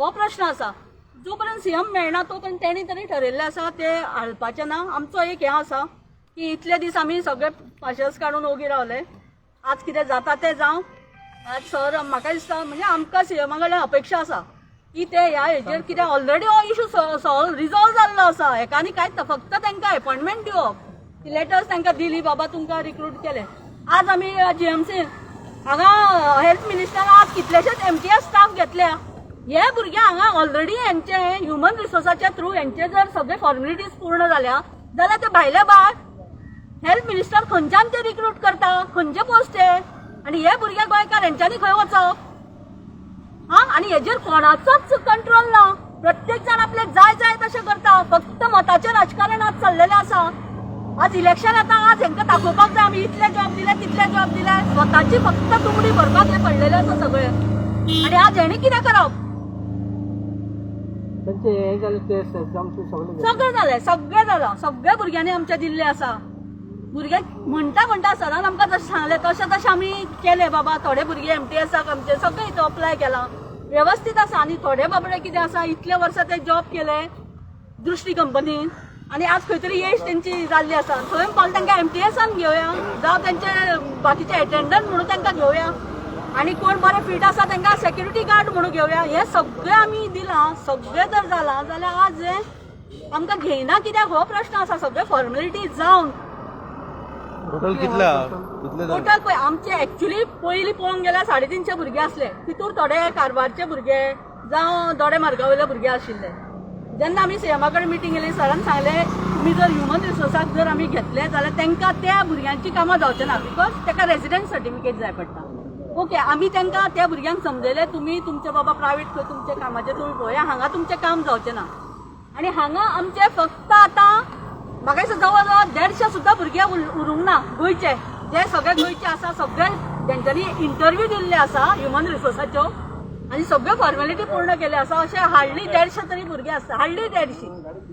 हो प्रश्न आसा. जो पर्यंत सीएम मेळना तो पर्यंत तेणी तरी ठरयल्लें आसा ते हालपाचें ना. आमचो एक हें आसा की इतले दीस आमी सगळे पाशेंस काडून ओगी रावले. आज कितें जाता तें जावं. आज सर म्हाका दिसता म्हणजे आमकां सीएमा कडल्यान अपेक्षा आसा की ते ह्या हेजेर कितें ऑलरेडी हो इशू सॉल्व रिजॉल्व जाल्लो आसा. हेका आनी कांयच ना, फक्त तांकां एपॉयंटमेंट दिवप. ती लेटर्स तांकां दिली बाबा तुमकां रिक्रूट केले. आज आमी जीएमसी हांगा हेल्थ मिनिस्टर आज कितलेशेच एमटीएस स्टाफ घेतल्या. हे भुरगे हांगा ऑलरेडी हेंचे ह्युमन रिसोर्साच्या थ्रू हेंचे जर सगळे फॉर्मेलिटीज पूर्ण जाल्या जाल्यार ते भायले भायर हेल्थ मिनिस्टर खंयच्यान ते रिक्रूट करता, खंयचे पोस्ट हे, आनी हे भुरगे गोंयकार हेंच्यांनी खंय वचप? हा, आनी हेजेर कोणाचोच कंट्रोल ना. प्रत्येक जाण आपल्याक जाय जाय तशें करता. फक्त मताचें राजकारण आज चल्लेलें आसा. आज इलेक्शन येता, आज हेंकां दाखोवपाक जाय आमी इतले जॉब दिले तितले जॉब दिले. स्वताची फक्त तुमडी भरपाक हे पडलेले आसा सगळे. आनी आज हेणी कितें करप? त्यांचे हे जाले टेस्ट एक्झाम सगळे. सगळें जालें, सगळें जालां. सगळ्या भुरग्यांनी आमच्या दिल्ले आसा. भुरगे म्हणटा म्हणटा सरान आमकां जशें सांगलें तशें तशें आमी केलें. बाबा थोडे भुरगे एमटीएसाक आमचे सगळे इथं अप्लाय केलां, वेवस्थीत आसा. आनी थोडे बाबडे कितें आसा, इतले वर्सां ते जॉब केले दृश्टी कंपनीन आनी आज खंय तरी येश तेंची जाल्ली आसा. थंय पावले तांकां एमटीएसान घेवया, जावं तेंचे बाकीचे एटेंडंट म्हणून तांकां घेवया, आनी कोण बरे फीट आसा तांकां सेक्युरिटी गार्ड म्हणून घेवया. हें सगळें आमी दिलां. सगळें जर जालां जाल्यार आज हें आमकां घेयना कित्याक हो प्रश्न आसा. सगळे फॉर्मेलिटी जावन टोटल कितला कितले? टोटल पळय आमचे एक्चुली पयलीं पळोवंक गेल्यार 350 भुरगे आसले. तितूर थोडे कारवारचे भुरगे जावं दोडे मार्गा वयले भुरगे आशिल्ले. जेन्ना आमी सीएमा कडेन मिटींग केली, सरान सांगलें तुमी जर ह्युमन रिसोर्साक जर आमी घेतले जाल्यार तांकां त्या भुरग्यांची कामां जावचे ना, because ताका रेजिडंट सर्टिफिकेट जाय पडटा. ओके, आमी तांकां त्या भुरग्यांक समजयले तुमी तुमचे बाबा प्रायवेट खंय तुमच्या कामाचें तुमी पळया, हांगा तुमचें काम जावचें ना. आनी हांगा आमचे फक्त आतां म्हाका दिसता जवळ जवळ 150 सुद्दां भुरगे उरूंक ना गोंयचे. जे सगळे गोंयचे आसा सगळे तेंच्यांनी इंटरव्यू दिल्ले आसा ह्युमन रिसोर्साच्यो आनी सगळ्यो फॉर्मेलिटी पूर्ण केल्यो आसा. अशे हार्डली 150 तरी भुरगे आसता, हार्डली 150,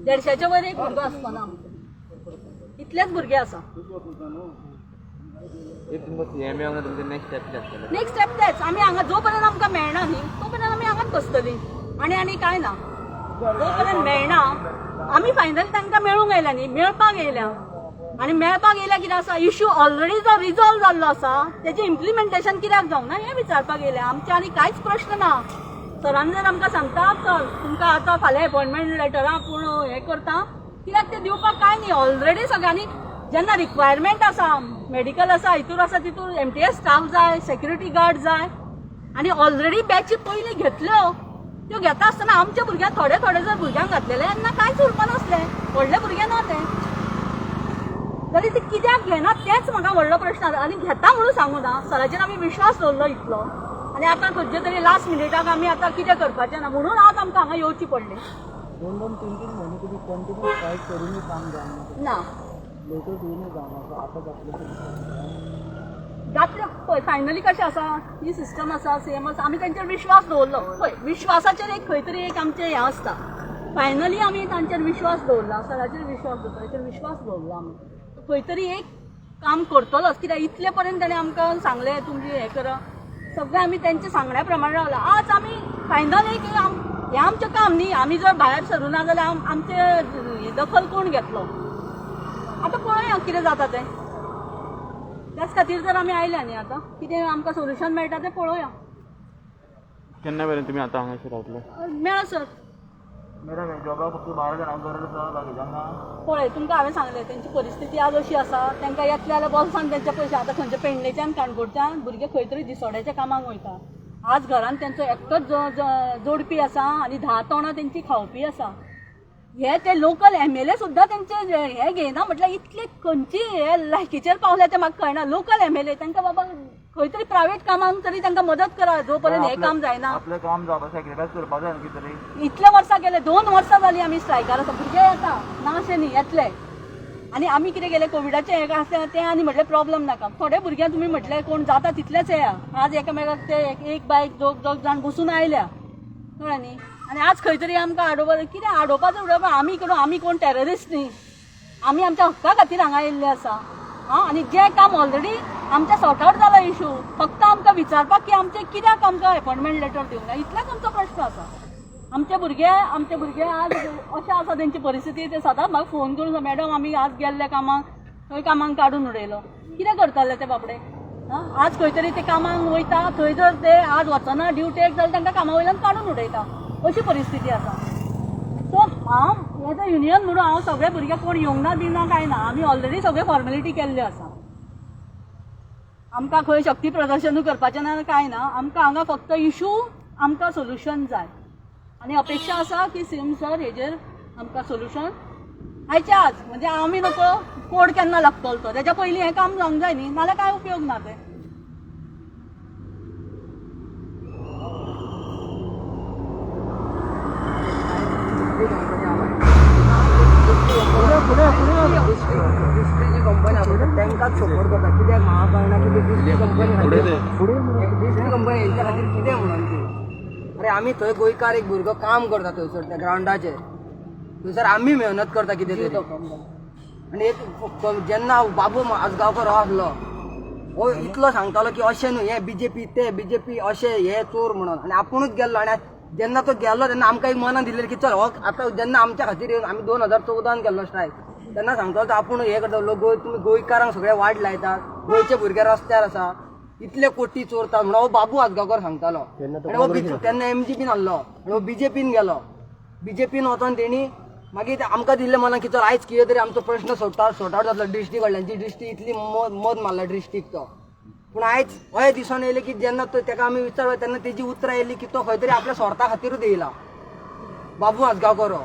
150च्या वयर एक भुरगो आसपाना आमचो, इतलेच भुरगे आसा. एक तुमकां सीएम येवंक तुमचें नेक्स्ट स्टेप कितें आसतलें? नेक्स्ट स्टेप तेच, आमी हांगा जो पर्यंत आमकां मेळना न्ही तो पर्यंत आमी हांगाच बसतली आनी आनी कांय ना. जो पर्यंत मेळना आमी फायनली तांकां मेळूंक आयल्या न्ही, मेळपाक येयल्या. आनी मेळपाक येयल्या कितें आसा, इश्यू ऑलरेडी जो रिजॉल्व जाल्लो आसा तेजें इम्प्लिमेंटेशन कित्याक जावंक ना हें विचारपाक येयल्या. आमचे आनी कांयच प्रश्न ना. सरान जर आमकां सांगता चल तुमकां आतां फाल्यां एपॉयंटमेंट लेटरां पूण हें करता, कित्याक तें दिवपाक कांय न्ही. ऑलरेडी सगळ्यांनी जेन्ना रिक्वायरमेंट आसा, मेडिकल आसा, हितूर आसा तितूर एमटीएस स्टाफ जाय, सेक्युरिटी गार्ड जाय, आनी ऑलरेडी बॅची पयलीं घेतल्यो त्यो घेता आसतना आमच्या भुरग्यांक थोडे थोडे जर भुरग्यांक घातलेले तेन्ना कांयच उरपा नासलें. व्हडले भुरगे ना ते जाल्यार ते कित्याक घेना तेंच म्हाका व्हडलो प्रश्न आसा. आनी घेता म्हणून सांगू ना, सराचेर आमी विश्वास दवरलो इतलो आनी आतां खंयचे तरी लास्ट मिनिटाक आमी आतां कितें करपाचें ना म्हणून आज आमकां हांगा येवची पडली. दोन दोन तीन तीन म्हयने तुम्ही कंटिन्यू स्ट्रायक करूनय काम जावना. ना. लेटर दिवनय जावना, आतां जातलें? जातलें. पळय फायनली कशें आसा, ही सिस्टम आसा, सेम आसा. आमी तेंचेर विश्वास दवरलो. पळय विश्वासाचेर एक खंय तरी एक आमचें हें आसता. फायनली आमी तांचेर विश्वास दवरला, सराचेर विश्वास दवरला, ताचेर विश्वास दवरला आमी खंय तरी एक काम करतलोच. कित्याक इतले पर्यंत ताणें आमकां सांगलें तुमची हें करा, सगळें आमी तेंच्या सांगण्या प्रमाणे रावला. आज आमी फायनल एक हें आमचें काम न्ही. आमी जर भायर सरूं ना जाल्यार आमचें दखल कोण घेतलो? आतां पळोवया कितें जाता तें. त्याच खातीर जर आमी आयल्या न्ही, आतां कितें आमकां सोल्युशन मेळटा तें पळोवया. केन्ना मेरेन तुमी आतां हांगासर रावतले? मेळा सर. मॅडम, जॉबाक फक्त 12 जाणांक गरज आसा, बाकीच्यांक ना? पळय तुमकां हांवें सांगलें, तेंची परिस्थिती आज अशी आसा, तांकां येतले जाल्यार बोल्सान तेंचे पयशे. आतां खंयच्या पेडणेच्यान काणकोणच्यान भुरगे खंय तरी दिसोड्याच्या कामाक वयता. आज घरान तेंचो एकटोच जोडपी आसा आनी 10 तोंडां तेंची खावपी आसा. हे ते लोकल एमएलए सुद्दां तेंचे हे घेयना म्हटल्यार इतले खंयची हे लायकीचेर पावल्या तें म्हाका कळना. लोकल एमएलए तांकां बाबा खंय तरी प्रायवेट कामांक तरी तांकां मदत करा जो पर्यंत हें काम जायना. आपलें काम जावपा सॅक्रिफायस करपा जाय न्हू कितें तरी. इतले वर्सां गेले, 2 वर्सां जालीं आमी स्ट्रायकार आसा. भुरगे येता ना अशें न्ही, येतले. आनी आमी कितें केलें, कोविडाचें हें आसलें तें आनी म्हटलें प्रॉब्लम नाका. थोडे भुरग्यांक तुमी म्हटलें कोण जाता तितलेच येया. आज एकामेकाक ते एक बायक दोग दोग जाण बसून आयल्या, कळ्ळें न्ही? आनी आज खंय तरी आमकां आडोवपा कितें आडोवपाचो उडोवपा आमी करून आमी कोण टेररिस्ट न्ही. आमी आमच्या हक्का खातीर हांगा येयल्ले आसा. आं, आनी जें काम ऑलरेडी आमचें सॉर्ट आवट जाला इशू, फक्त आमकां विचारपाक की आमचें कित्याक आमकां एपॉयंटमेंट लेटर दिवंक ना, इतलेच आमचो प्रश्न आसा. आमचे भुरगे आज अशें आसा तेंची परिस्थिती. ते सदांच म्हाका फोन करून, "मॅडम, आमी आज गेल्ले कामाक, थंय कामाक काडून उडयलो." कितें करतले ते बाबडे? आं, आज खंय तरी ते कामाक वयता, थंय जर ते आज वचना ड्युटेक जाल्यार तांकां कामा वयल्यान काडून उडयता, अशी परिस्थिती आसा. सो हांव एज अ युनियन म्हणून हांव सगळे भुरगे कोण येवंक ना बी ना कांय ना. आमी ऑलरेडी सगळे फॉर्मेलिटी केल्ल्यो आसा. आमकां खंय शक्ती प्रदर्शनूय करपाचें ना, कांय ना. आमकां हांगा फक्त इशू, आमकां सोल्युशन जाय आनी अपेक्षा आसा की सीएम सर हेजेर आमकां सोल्युशन आयच्या आज, म्हणजे आमी नको कोड केन्ना लागतलो तो, तेच्या पयलीं हें काम जावंक जाय न्ही, नाल्यार कांय उपयोग ना तें. दुसरी जी कंपनी आसा तांकांच सपोर्ट करता. कित्याक म्हाका कळना की ती दुसरी कंपनी फुडें ते. दुसरी कंपनी हेंच्या खातीर कितें म्हणून ती. अरे, आमी थंय गोंयकार एक भुरगो काम करता थंयसर, त्या ग्रावंडाचेर. थंयसर आमी मेहनत करता कितें तरी. आनी एक जेन्ना बाबू आजगांवकर हो आसलो, हो इतलो सांगतालो की अशें न्हू, हे बीजेपी, ते बीजेपी अशें, हे चोर म्हणून, आनी आपुणूच गेल्लो. आनी जेन्ना तो गेलो तेन्ना आमकां एक मनान दिल्लें की चल, हो आतां जेन्ना आमच्या खातीर येवन, आमी 2014न केल्लो स्ट्रायक, तेन्ना सांगतालो तो आपूण हे करता लोक, गोंय तुमी गोंयकारांक सगळे वाट लायतात, गोंयचे भुरगे रस्त्यार आसा, इतले कोटी चोरतात म्हणून हो बाबू आजगांवकर सांगतालो. आनी हो तेन्ना एमजीपीन आहलो आनी हो बीजेपीन गेलो. बीजेपीन वचोन तेणी मागीर ते आमकां दिल्लें मनान की चल, आयज कितें तरी आमचो प्रश्न सोडटा, सॉर्ट आउट जातलो ड्रिस्टी कडल्यान. जी ड्रिस्टी इतली मद मद मारला ड्रिस्टीक तो. पूण आयज अशें दिसून येयलें की जेन्ना तो तेका आमी विचारलो तेन्ना तेजी उतरां येयली की तो खंय तरी आपल्या स्वार्था खातीरूच येयला बाबू आजगांवकर हो.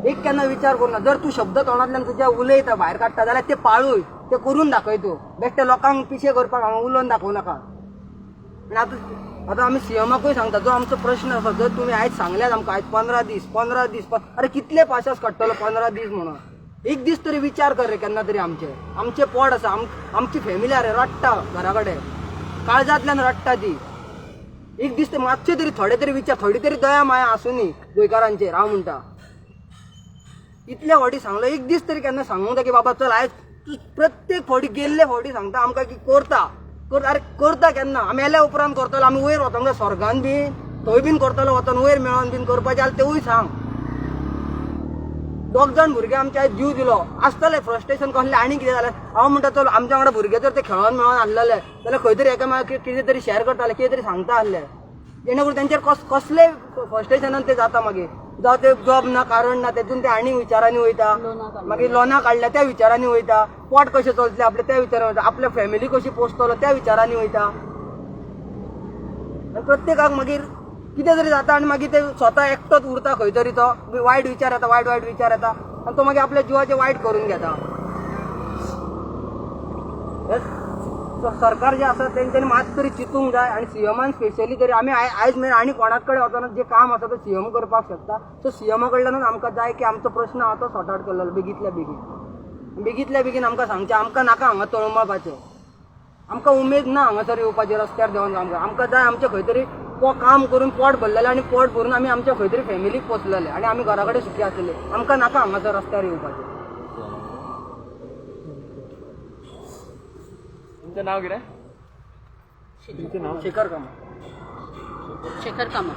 एक केन्ना विचार करुना. जर तूं शब्द तोंडांतल्यान तुज्या उलयता, भायर काडटा जाल्यार ते पाळूय, ते करून दाखय. तूं बेश्टे लोकांक पिशे करपाक हांगा उलोवन दाखोवं नाका. आनी आतां आमी सीएमाकूय सांगता, जो आमचो प्रश्न आसा, जर तुमी आयज सांगल्यात आमकां, आयज 15 दीस, 15 दीस, अरे, कितले पाशास काडटलो 15 दीस म्हणून? एक दीस तरी विचार कर रे केन्ना तरी. आमचे आमचे पोट आसा, आमची फॅमिली रे रडटा घरा कडेन, काळजांतल्यान रडटा ती. एक दीस ते मातशे तरी, थोडे तरी विचार, थोडी तरी दया माया आसूं न्ही गोंयकारांचेर. हांव म्हणटा, इतले फावटी सांगलो, एक दीस तरी केन्ना सांगूंक जाय की बाबा चल, आयज तूं प्रत्येक फावटी गेल्ले फावटी सांगता आमकां की करता करता. अरे, करता केन्ना? आमी मेल्या उपरांत करतलो? आमी वयर वतोंक जाय स्वर्गान बीन, थंय बीन करतलो? वचोन वयर मेळोन बीन करपाचें जाल्यार तेवूय सांग. दोग जाण भुरगे आमचे आयज जीव दिलो आसतले, फ्रस्ट्रेशन कसलें आनी कितें जालें. हांव म्हणटा, चल, आमच्या वांगडा भुरगे जर ते खेळोन मेळोन आसलेले जाल्यार खंय तरी एकामेकाक कितें तरी शेअर करताले, कितें तरी सांगता आसले, जेणे करून तेंचेर कसले फ्रस्ट्रेशनान ते जाता. मागीर जावं ते जॉब ना, कारण ना, तेतून ते आनी विचारांनी वयता. लोनां काडल्या. मागीर लोनां काडल्या त्या विचारांनी वयता, पोट कशें चलतलें आपलें त्या विचारांनी वयता, आपल्या फॅमिली कशी पोसतलो त्या विचारांनी वयता. आनी प्रत्येकाक मागीर कितें तरी जाता आनी मागीर ते स्वता एकटोच उरता खंय तरी. तो वायट विचार येता, वायट वायट विचार येता आनी तो मागीर आपल्या जिवाचें वायट करून घेता. हे सरकार जे आसा तेंच्यांनी मात तरी चिंतूंक जाय आनी सीएमान स्पेशली तरी. आमी आयज मेरेन आनी कोणाच कडेन वचना, जे काम आसा ते सीएम करपाक शकता. सो सीएमा कडल्यानूच आमकां जाय की आमचो प्रश्न आहा तो सॉर्ट आउट केल्लो बेगींतल्या बेगीन, बेगींतल्या बेगीन आमकां सांगचें. आमकां नाका हांगा तळमळपाचें, आमकां उमेद ना हांगासर येवपाचें, रस्त्यार देंवन काम करपाक. आमकां जाय आमचें खंय तरी काम करून पोट भरलेलें आनी पोट भरून आमी आमच्या खंय तरी फॅमिलीक पोसलेले आनी आमी घरा कडेन सुखी आसलेले. आमकां नाका हांगासर रस्त्यार येवपाचें. तुमचें नांव कितें? तुमचें नांव? शेखर कामत. शेखर कामत.